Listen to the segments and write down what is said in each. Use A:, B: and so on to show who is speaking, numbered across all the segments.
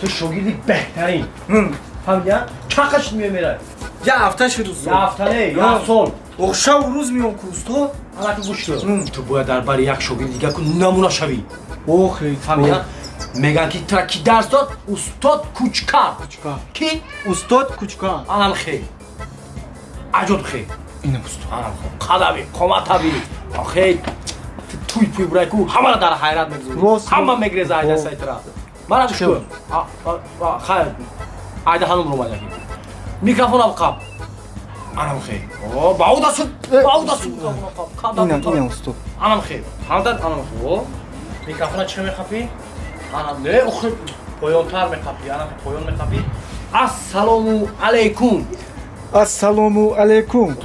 A: Ту шогирди беҳтарин. Фаҳмидӣ? Чақаш мемирад?
B: Я ҳафта шуд, устод.
A: Я ҳафта не, як сол.
B: Шабу рӯз меом ку, устод.
A: Алаки, гӯш кун. Ту бояд дар бари як шогирди дигар ку намуна шавӣ.
B: Охе.
A: Фаҳмидӣ? Мегӯянд, ки тра ки дарс дод? Устод Кучкар.
B: Кучкар.
A: Ки?
B: Устод Кучкар.
A: Анам хел. Аҷоб хел.
B: Ина, устод.
A: Анам хел. Қадави, қоматави. Хел. Туй пуй бурай ку ҳамаро дар ҳайрат мегузорӣ.
B: Рост.
A: Ҳама мегреза айда сайтра. Мара гӯш кун. Хайр. Айда ҳанум ромад яки. Микрофонам қаб. Анам хел. О, бауда суд, бауда суд микрофонам қаб.
B: Ина, ина, устод.
A: Анам хел. Ҳамдар анам хел. О. Микрофона чӣ мехапӣ? Анам не, охи поёнтар мехапӣ, анам поён мехапӣ. Ассалому алайкум.
B: Ассалому алайкум.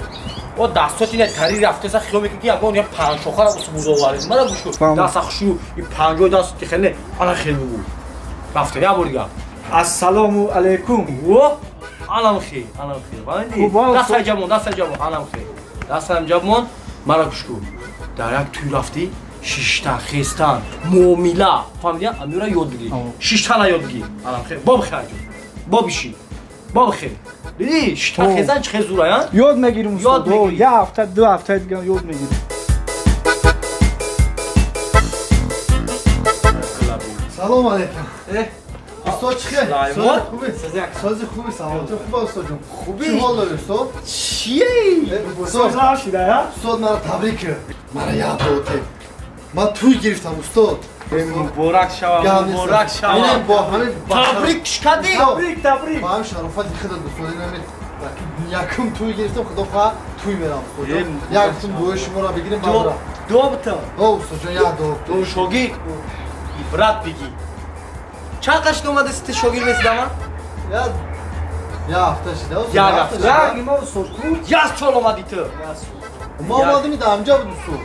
A: О, дастот ина тари рафтеса, хиёл мекунӣ, ки ягон я панҷшохара усбузо овард. Мара гӯш кун.
B: Фаҳмам.
A: Даста хушу и панҷои даст ки хеле ана хел бугу. Рафте, я бор дига.
B: Ассалому алайкум.
A: О, анам хел, анам хел. Фаҳмидӣ?
B: Хуб, а,
A: Дастаи ҷабмон, дастаи ҷабмон, анам хел. Дастаам ҷабмон, мара гӯш кун. Дар як тӯй рафтӣ, шиштан, хестан, муомила. Фаҳмидӣ? Амира ёд бигир.
B: Аво.
A: Шиштана ёд бигир. Анам хел. Боб хел аҷо. Боб ши. Боб хел. Дидӣ, шиштан
B: О.
A: хестан чӣ хел зура, а?
B: Ёд мегирим, устод.
A: Ёд мегирӣ.
B: Я ҳафта, 2 ҳафта дига ёд мегирим.
C: Салом алейкум. Устод, чӣ хел?
A: Сулаймон?
C: Хуби? Сози хуби, саломатӣ хуба, устод ҷон.
A: Хуби?
C: Чӣ ҳол дори, устод?
A: Чие?
C: Устод,
B: шуда, я?
C: устод, мара табрик кун. Мара як доте. Ман тӯй гирифтам, устод.
A: Муборак шава,
C: Гап нест.
A: муборак шава.
C: Инам бо ҳамин
A: Табрик кадӣ?
C: Устод,
B: Табрик, табрик.
C: Бо ҳамин шарофати худат, устод, инами якум тӯй гирифтам, худо хоҳад, тӯй мерам, устод ҷон.
A: Е,
C: Як тун дуои шуморо бигирем, ман барам.
A: Добта.
C: О, устод ҷон, як ду.
A: Ту шогирд. Ибрат бигӣ. Чанд қашт омадаси, ту шогирд месидама?
C: Я ҳафта шида, устод.
A: Як ҳафта.
C: шида.
B: Як нима, устод, ку?
A: Як сол омадӣ ту.
C: Ма омадем, дар ҳамҷа буд, устод.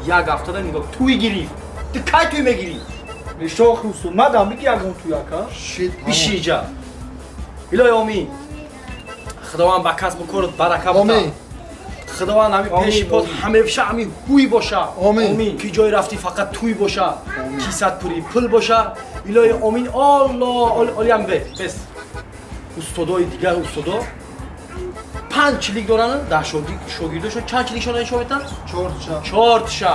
A: Як ҳафтада нигоҳ, тӯй гирифт. Ту кай тӯй мегирӣ?
B: Шохи, устод, мадам биги ягон туяка.
C: Шит.
A: Биши иҷа. Илоҳи омин. Худованд ба касбу корот барака буда.
C: Омин.
A: Худованд ҳами пеши
B: Омин,
A: под
B: омин.
A: ҳамеша ҳами ҳуй боша.
C: Омин.
A: Ки ҷое рафтӣ, фақат тӯй боша. Кисат пури пул боша. Илоҳи омин. Алло, олиам бе. Бес. Устодои дигар, устодо панҷ чилик доранд, дар шогирдошон чанд чиликшон нишон метаҳанд?
C: Чортша.
A: Чортша,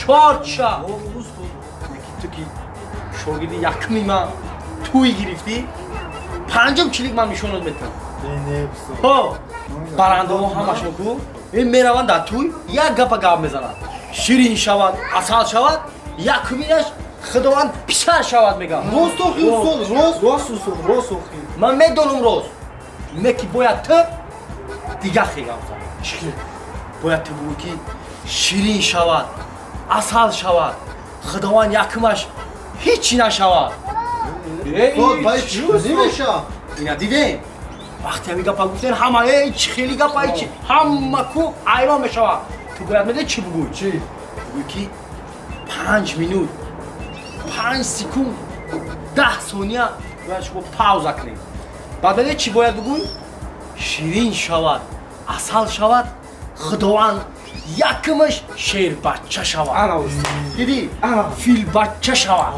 A: чортша. Ту ки шогирди якуми ман тӯй гирифтӣ, панҷум чилик ман нишонот метаҳам.
C: Не, устод.
A: Ҳо, барандаҳо ҳамашон ку ин мераванд дар тӯй, як гапа гап мезананд: ширин шавад, асал шавад, якуминаш худованд писар шавад, мегӯям.
C: Рост охи, устод, рост.
B: Рост, устод, рост охи.
A: Ман медонам, рост не ки бояд ту дигар хел гап занӣ.
C: Чӣ хел?
A: Бояд ту бугӯ, ки ширин шавад, асал шавад, худованд якумаш ҳичи нашавад.
C: Устод, бай чӣ намеша?
A: Ина дидем, вақте ҳамин гапа гуфтем, ҳама э чӣ хели гапа, чи ҳама ку айрон мешавад. Ту бояд медони чӣ бугӯй?
C: Чӣ?
A: Бугӯй, ки 5 минут 5 секунд 10 сония бояд шумо пауза кунед. Баъд медони чӣ бояд бугӯй? Ширин шавад, асал шавад, худованд якумаш шербачча шавад.
B: Ана, устод.
A: Дидӣ?
B: Ана.
A: Филбачча шавад,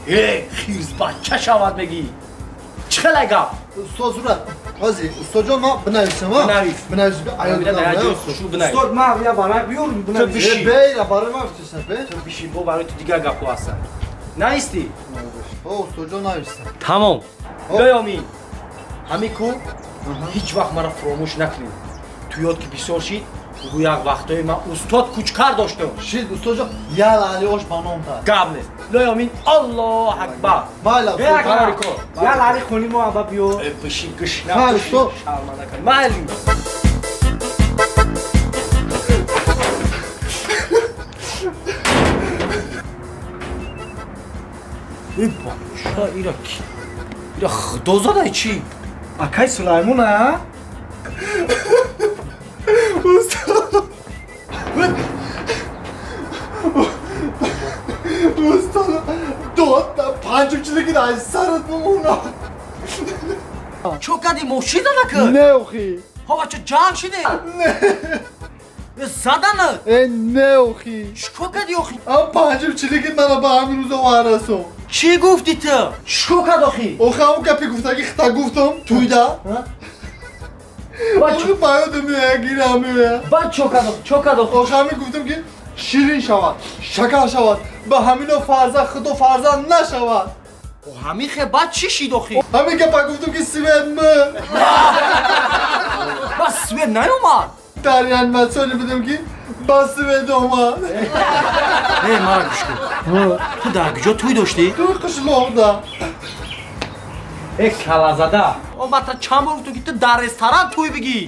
A: э хирсбачча шавад, мегӣ. Чӣ хеле гап?
C: Устод, зурат. Ҳозир, устод ҷон, ман бинависам, а?
A: Бинавис.
C: Бинавис, аёд.
A: Дар ҷои хушрӯ бинавис.
B: Устод, ман я варақ биёрм,
A: Ту
B: бинавис.
A: биши.
C: Бейра, барои ман фитисам, бе.
A: Ту биши, бо барои ту дигар гапҳо ҳастанд. Навистӣ?
C: О, устод ҷон, нависам.
A: Тамом.
C: О.
A: Илоҳи омин. Ҳамин ку ҳеҷ вақт маро фуромӯш накунед. Ту ёд ки бисёр шид, бугӯ: як вақтое ман устод Кучкар доштам.
C: Шид, устод ҷон, я лали ош ба ном та.
A: Гап нест. Илоҳи омин, Аллоҳ акбар.
C: Майла, устод.
B: Як
A: Барори кор.
B: Я лари хони мо аба биё.
A: Э, биши, гушна.
C: Майли,
A: биши,
C: устод.
A: шарманда кардӣ. Майли. Э, бача, ира ки? Ира худо задай чӣ?
B: Акай Сулаймон, а?
C: Устод, дод, панҷум чилики дар сарат бимонам.
A: Чо кардӣ, мошин зада ки?
C: Не, охи.
A: Ҳо, бача, ҷанг шиде?
C: Не.
A: Э, задана?
C: Э, не, охи.
A: Чикор кардӣ, охи?
C: Ам панҷум чилики мана ба ҳамин рӯза варасон.
A: Чӣ гуфтӣ ту? Чико кард охи?
C: Охи, ҳамун гапи гуфтаги хита гуфтам туйда. Охи, ба ёдам меояд, гирам меояд.
A: Баъд чо кард охи? Чо кард охи?
C: Охи, ҳамин гуфтам, ки ширин шавад, шакар шавад, ба ҳамино фарзанд, худо фарзанд нашавад.
A: Ҳамин хе, баъд чӣ шид охи?
C: Ҳамин гапа гуфтам, ки свет мурд.
A: Бас свет наёмад?
C: Дар реаниматсионе будем, ки ба свет омад.
A: Не, мара гӯш кун, ту дар куҷо тӯй доштӣ?
C: Туй қишлоқда.
A: Э, калазада, о, мата чанд бор гуфтам, ки ту дар ресторан тӯй бигӣ.